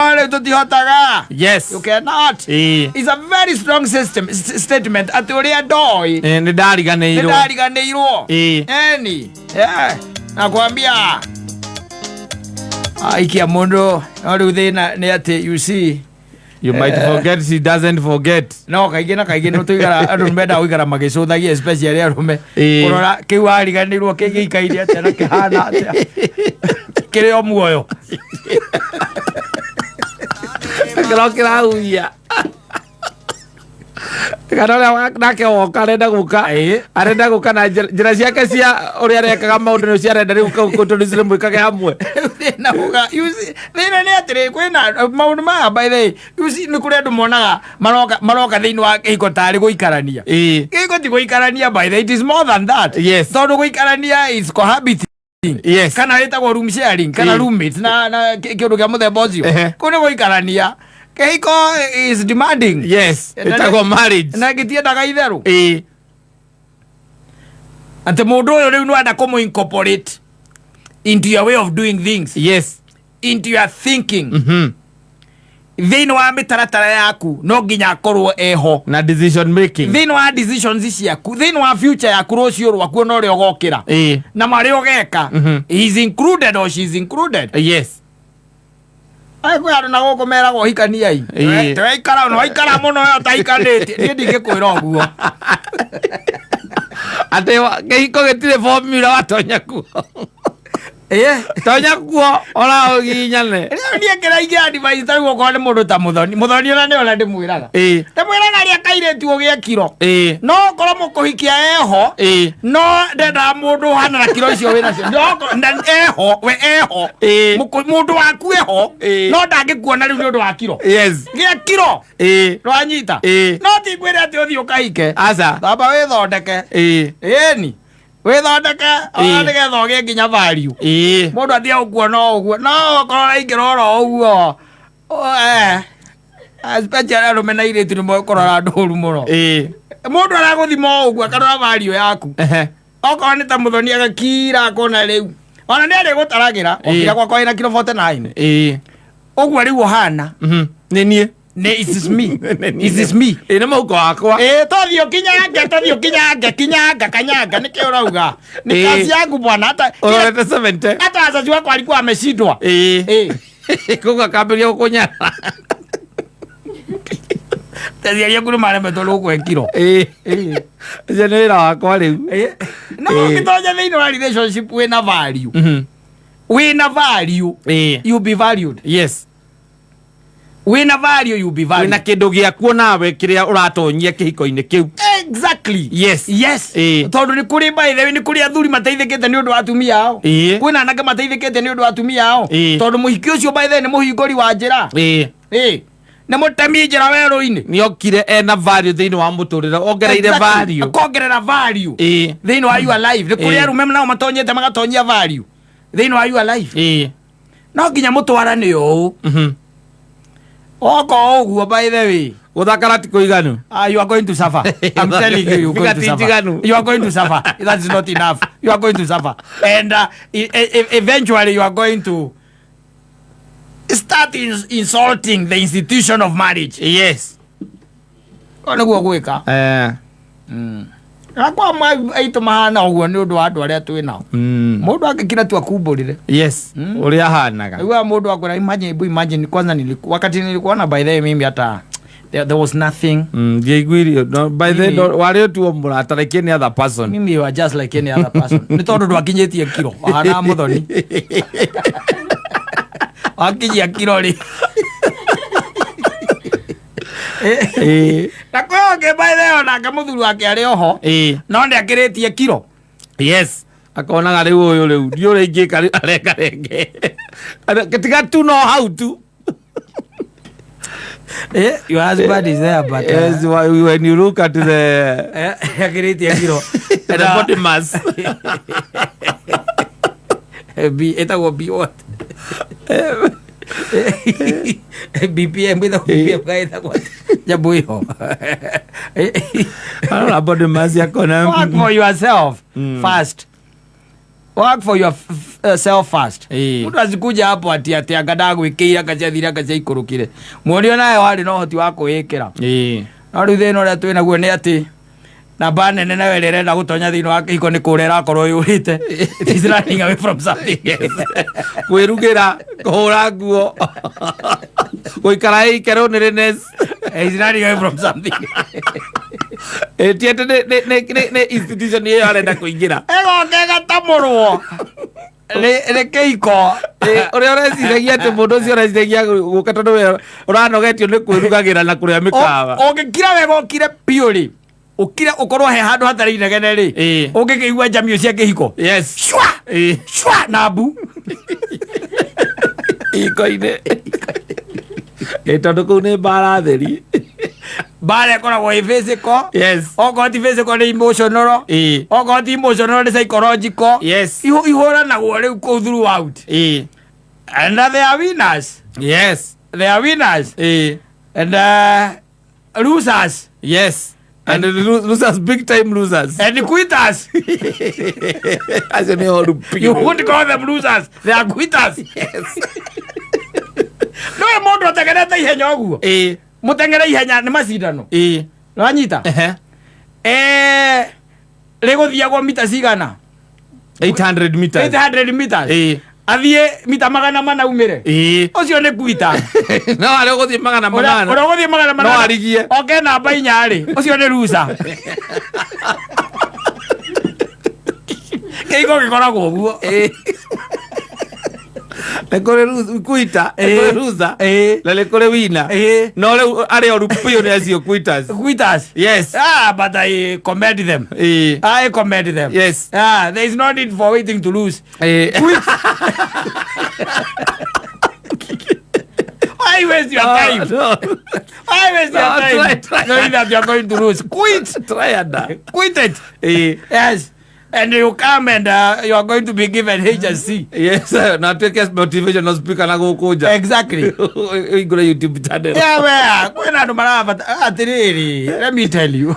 Rĩu tũtihotaga. Yes. You cannot. It's a very strong system statement atĩ ũrĩa ndoĩ Nĩ nĩ ndariganĩirwo. ndariganĩirwo. Eni, yeah. Nakwambia aikia mũndũ, no rĩu thĩna nĩ atĩ, you see, You might forget, she doesn't forget. No kaingĩ na kaingĩ nĩ tũigara andũ nĩ mendaga gũikara magĩcũthagia, especially arũme, kũrora kĩu wariganĩirwo kĩgĩikaire atĩa na kĩhana atĩa, kĩrĩ o muoyo. Kĩro kĩrahuhia kana ũrĩa nake woka arenda gũka, arenda gũka na njĩra ciake cia ũrĩa arekaga maũndũ nĩ cio arenda rĩu tondũ cirĩ mwĩkage hamwe. Thĩna uga, you see, thĩna nĩ atĩrĩ, kwĩna maũndũ maya, by the way, you see, nĩ kũrĩ andũ monaga maroka thĩinĩ wa kĩhiko tarĩ gũikarania. Kĩhiko ti gũikarania, by the way, it is more than that. Tondũ gũikarania is cohabiting kana ĩtagwo room sharing kana roommates na kĩũndũ kĩa mũthemba ũcio. Kũu nĩ gũikarania. Kĩhiko is demanding. Yes, ĩtagwo marriage. Na gĩtiendaga itherũ atĩ mũndũ ũyũ rĩu nĩwenda kũmũ incorporate into your way of doing things, into your thinking, thĩinĩ wa mĩtaratara yaku, no nginya akorwo eho. Na decision making. Thĩinĩ wa decisions ciaku, thĩinĩ wa future yaku, rũciũ rwaku ona ũrĩa ũgokĩra na marĩa ũgeka, he is included or she is included. Ai, kwĩ andũ na gũkũ meragwo hikaniai. Tũraikara no waikara mũno we ũtahikanĩtie, niĩ ndingĩkwĩra ũguo. Atĩ kĩhiko gĩtirĩ formula, watonya kuo, tonya kuo ora ũginyane. Rĩu niĩ kĩraingĩ advice ta rĩu okorwo nĩ mũndũ ta mũthoni, mũthoni ona nĩ ona ndĩmwĩraga, ndĩmwĩraga rĩa kairĩtu ũgĩe kiro, no okorwo mũkũhikia eho, no ndendaga mũndũ ũhana na kiro icio wĩnacio. No na eho, we eho. Mũndũ waku eho, no ndangĩkuona rĩu nĩ ũndũ wa kiro. Gĩa kiro. Rwanyita. No ti ngwĩre atĩ ũthiĩ ũkahike. Aca. Thamba wĩthondeke. Ĩni wĩthondeke ona nĩgetha ũgĩe nginya value. Mũndũ atige gũkuona o ũguo, no okorwo ũraingĩra oro ũguo, especially arũme na airĩtu nĩ moĩ kũrora andũ ũru mũno. Mũndũ aragũthima o ũguo akarora value yaku. Okorwo nĩ ta mũthoni agakira akona rĩu ona nĩ arĩgũtaragĩra okira gwakwa wĩna kiro 49, ũguo rĩu ũhana. Nĩ niĩ. Nĩ it is me, it is me. Nĩ mũhuko wakwa. Ĩĩ, tũthiĩ ũkinyange, tũthiĩ ũkinyange, kinyanga kanyanga, nĩkĩ ũrauga nĩ kazi yangu bwana, hata ũrorete 70. Hata wazazi wako walikuwa wameshindwa. Koguo akambĩrĩria gũkũnyara. Aciari aku nĩ maremetwo nĩ gũkũhe kiro. Ũcio nĩ wĩra wakwa rĩu. No ũngĩtonya thĩinĩ wa relationship wĩna value, wĩna value, you be valued. Wĩna value, you be Wĩna valued. kĩndũ gĩakuo nawe kĩrĩa ũratonyia kĩhiko-inĩ kĩu. Exactly. Yes. Tondũ nĩ kũrĩ, by the way, nĩ kũrĩ athuri mateithĩkĩte nĩ ũndũ wa atumia ao. Kwĩna anake mateithĩkĩte nĩ ũndũ wa atumia ao. Tondũ mũhiki ũcio, by the way, nĩ mũhingũri wa njĩra. Nĩ mũtemi njĩra werũ-inĩ. Nĩ okire ena value thĩinĩ wa mũtũrĩre, ongereire value. Akongerera value thĩinĩ wa your life. Nĩ kũrĩ arũme nao matonyete magatonyia value thĩinĩ wa your life. No nginya mũtwarane ũũ oka ũguo, by the way. Gũthakara ti kũiganu. Ah, you are going to suffer. I'm telling you, you're going to Ti suffer. njiganu. You are going to suffer. That is not enough. You are going to suffer. And eventually you are going to start insulting the institution of marriage. Ko nĩguo gwĩka. Akwa aitũ mahana ũguo nĩ ũndũ wa andũ arĩa twĩ nao. Mũndũ angĩkira tu akumbũrĩre. Yes, ũrĩa ahanaga. Nĩguo mũndũ akwĩra, imagine, hebu imagine kwanza wakati nilikuona, by the way, mimi hata there was nothing. Ndiaiguirio. No, by the warĩ ũtuo mũrata like any other person. Mimi, you are just like any other person, nĩ tondũ ndwakinyĩtie kiro wahanaga mũthoni, wakinyia kiro rĩ. Na kwĩ ũngĩ, by the way, onake mũthuri wake arĩ oho, no nĩ akĩrĩtie kiro. Yes, akonaga rĩu ũyũ rĩu ndi ũrĩa ingĩka rĩu areka renge tiga tu no hau tu. Your husband is there, but Yes, when you look at the akĩrĩtie kiro, the body mass. B ĩtagwo B what, BPM ĩtagwo BPM ka ĩtagwo nyamũ ĩyo. Arora body mass akona. Work for yourself first. Work for your self first. Ĩĩ. Mũndũ acikuja hapo ati ati anga ndagwĩkĩire, anga ciathire, anga ciaikũrũkire. Muonio nawe warĩ na ũhoti wa kwĩĩkĩra. No rĩu thĩna ũrĩa twĩ naguo nĩ atĩ namba nene nayo ĩrĩa ĩrenda gũtonya thĩinĩ wa kĩhiko nĩ kũrĩa ĩrakorwo yũrĩte. It is running away from something. Kwĩrugĩra, kũhũra nguo, gũikara ike loneliness. It is running away from something. Ĩ, ti atĩ nĩ institution ĩyo arenda kũingĩra. Ĩgoka ĩgatamũrwo nĩ kĩhiko. Ĩ, ũrĩa ũreciragia atĩ mũndũ ũcio ũreciragia gũka tondũ we ũranogetio nĩ kwĩrugagĩra na kũrĩa mĩkawa. Ũngĩkira wega, ũkire biũ rĩ, ũkire ũkorwo he handũ hatarĩ inegene rĩ, ũngĩkĩigua njamio cia kĩhiko, cwa cwa na mbu. Iko-inĩ. Ĩ, tondũ kũu nĩ mbara theri. Mbara ĩkoragwo ĩ physical. Okorwo ti physical, nĩ emotional. Okorwo ti emotional, nĩ psychological. Ihũranagwo rĩu kũu throughout. And they are winners. They are winners and losers. Yes, and losers, big time losers. And quitters. Acio nĩ oru biũ. You won't call them losers, they are quitters. No mũndũ atengerete ihenya ũguo, mũtengere ihenya nĩ macindano. Nĩwanyita? Rĩgũthiagwo mita cigana? 800 meters. 800 meters. Athiĩ mita 400 umĩre. Ũcio nĩ quitter. No arĩa ũgũthiĩ magana Ũrĩa manana. ũrĩa ũgũthiĩ magana No manana arigie. oke namba 4 rĩ, ũcio nĩ loser. Kĩhiko gĩkoragwo ũguo. Nĩ kũrĩ quitter, nĩ kũrĩ loser, na nĩ kũrĩ winner. No rĩu arĩa oru biũ nĩ acio quitters. Quitters. Ah, but I commend them. I commend them. Ah, there is no need for waiting to lose. Quit. Why waste your time? No. Why waste your No, time try, try. knowing that you are going to lose? Quit. Try and Quit it. Yes. And you come and you are going to be given HSC. Yes, na tuĩke motivational speaker na gũkũ nja. Ũhingũre YouTube channel. Yeah, well, kwĩna andũ marabata atĩrĩrĩ, let me tell you,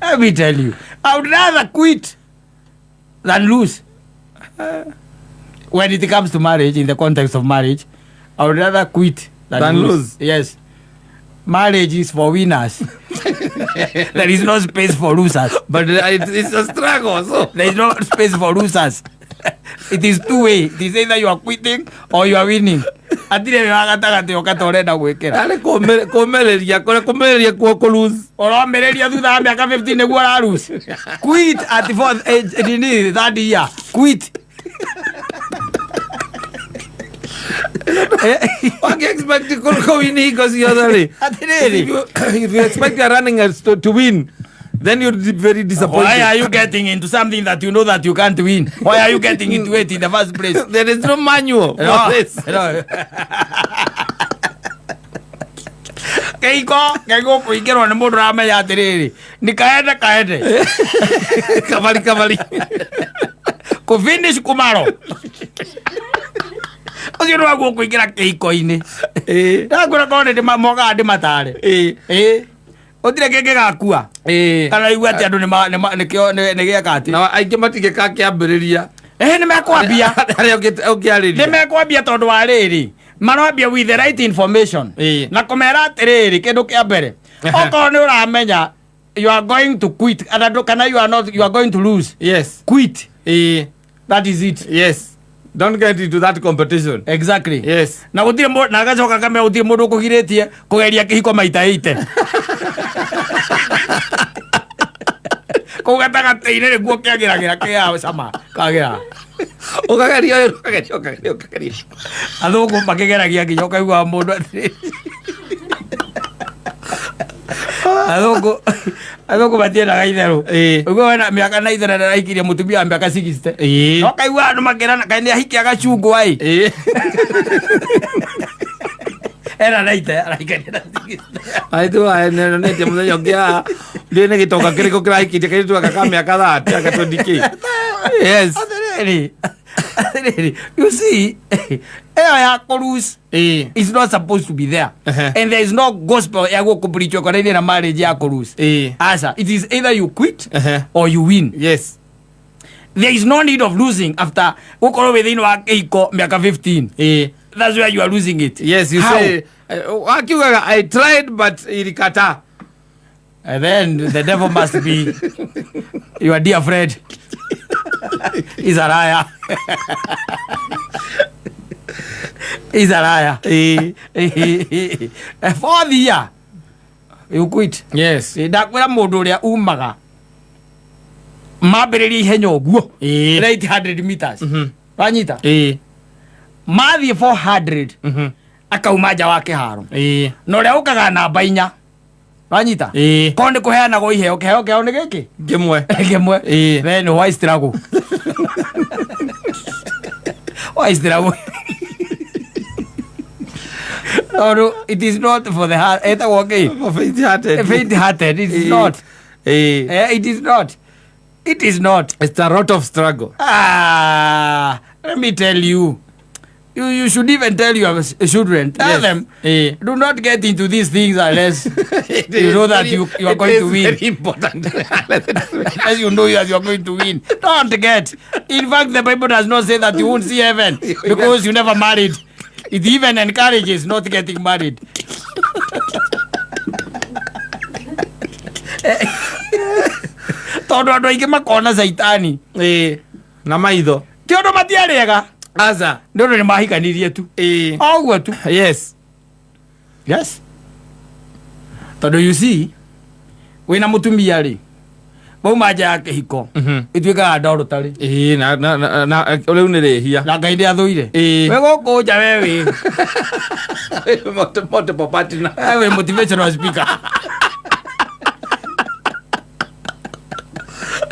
let me tell you, I would rather quit than lose. When it comes to marriage, in the context of marriage, I would rather quit than Than lose. Lose. Yes, marriage is for winners. There is no space for losers. But it's a struggle, so There is no space for losers. It is two way. It is either you are quitting or you are winning. Atirĩ wa gatagatĩ ũkata ũrenda gwĩkĩra. Arĩ kũmĩrĩria kũrĩa kũmĩrĩria kuo kũ lose. Ũromĩrĩria thutha wa mĩaka 15 nĩguo ũraruse. Quit at fourth, nini, third year. Quit. Waki expect kũ win hingo ciothe rĩ. Atĩrĩrĩ. If you expect you are running as to win, then you'll be very disappointed. Why are you getting into something that you know that you can't win? Why are you getting into it in the first place? There is no manual for No, this. No. Kĩhiko gĩgũkũingĩrwo nĩ mũndũ ũramenya atĩrĩrĩ, nĩ kaende kaende. Kabari kabari. Kũfinish kũmaro ũcio nĩ waguo kũingĩra kĩhiko-inĩ. Ndakwĩra korwo nĩ mokaga ndĩmatare. Ĩ gũtirĩ kĩngĩ gakua kana igua atĩ andũ nĩkĩo nĩ gĩeka atĩ. Na aingĩ matingĩkakĩambĩrĩria. Ĩ nĩ mekwambia. Harĩa Nĩ ũngĩarĩria. mekwambia tondũ wa rĩrĩ, marambia with the right information na kũmera atĩrĩrĩ, kĩndũ kĩa mbere, okorwo nĩ ũramenya you are going to quit kana you are not, you are going to lose, quit. That is it. Yes, don't get into that competition. Exactly. Na gũtirĩ na agacoka akamera gũtirĩ mũndũ ũkũgirĩtie kũgeria kĩhiko maita ĩite. Kũu gatagatĩ-inĩ nĩkuo kĩagĩragĩra kĩa cama kagĩra. Ũkageria ũyũ, ũkageria, ũkageria, ũkageria. Athũngũ makĩgeragia nginya ũkaigua mũndũ atĩrĩrĩ, athũngũ matiendaga itherũ. Ũguo wena mĩaka na itherũ ndaraikirie mũtumia wa mĩaka 60. No kaigua andũ makĩrana kaĩ nĩ ahikia gacungwa ĩ. Ena naite araikaria na 60. Aitũ nete mũthenya ũngĩ haha ndiũĩ nĩ gĩtonga kĩrĩkũ kĩrahikĩtie kairĩtu gaka ka mĩaka 30 aka 20K. Yes. Atĩrĩrĩ, atĩrĩrĩ, you see, ĩyo ya kũlose is not supposed to be there. And there is no gospel ya gũkũpreachwo konainie na marriage ya kũlose. Aca, it is either you quit or you win. There is no need of losing after gukorwo wĩ thĩinĩ wa kĩhiko mĩaka 15. That's where you are losing it. Yes, you How? say akiugaga, "I tried but ilikata." And then the devil must be your dear friend. Is a liar. Is a liar. Fourth year you quit. Yes. Ndakwĩra mũndũ ũrĩa umaga mambĩrĩria ihenya ũguo, 800 meters, wanyita, mathiĩ 400, akauma nja wa kĩharo, na ũrĩa ũkaga namba 4, wanyita, korwo nĩ kũheanagwo iheo, kĩheo kĩao nĩ gĩkĩ. Ngĩmwe. Kĩmwe. Then why struggle? Why struggle? Tondũ it is not for the heart, etagwo kĩ? For faint hearted. Faint hearted it is not. It is not, it is not. It's a lot of struggle. Ah, let me tell you, you should even tell your children, tell them, do not get into these things unless you know that you are It going is to win. Very important. As you know that you are going to win. Don't get. In fact, the Bible does not say that you won't see heaven because you never married. It even encourages not getting married. Tondũ andũ aingĩ makona caitani. Na maitho. Ti ũndũ matiarĩega. Aca. Nĩ ũndũ nĩ mahikanirie tu. O ũguo tu. Yes, tondũ you see, wĩna mũtumia rĩ, wauma nja ya kĩhiko, ĩtuĩkaga ndoro tarĩ. Ĩĩ, na rĩu nĩ rĩhia. Na Ngai nĩ athũire. Ĩĩ. Wĩ gũkũ nja, we wĩ Multiple partner. We wĩ motivational speaker.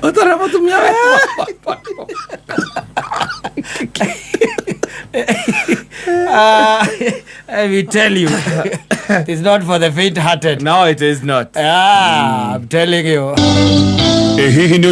Ũtarĩ mũtumia we. I will tell you, it's not for the faint hearted. No, it is not. Ah, I'm telling you. Ĩ hihi nĩ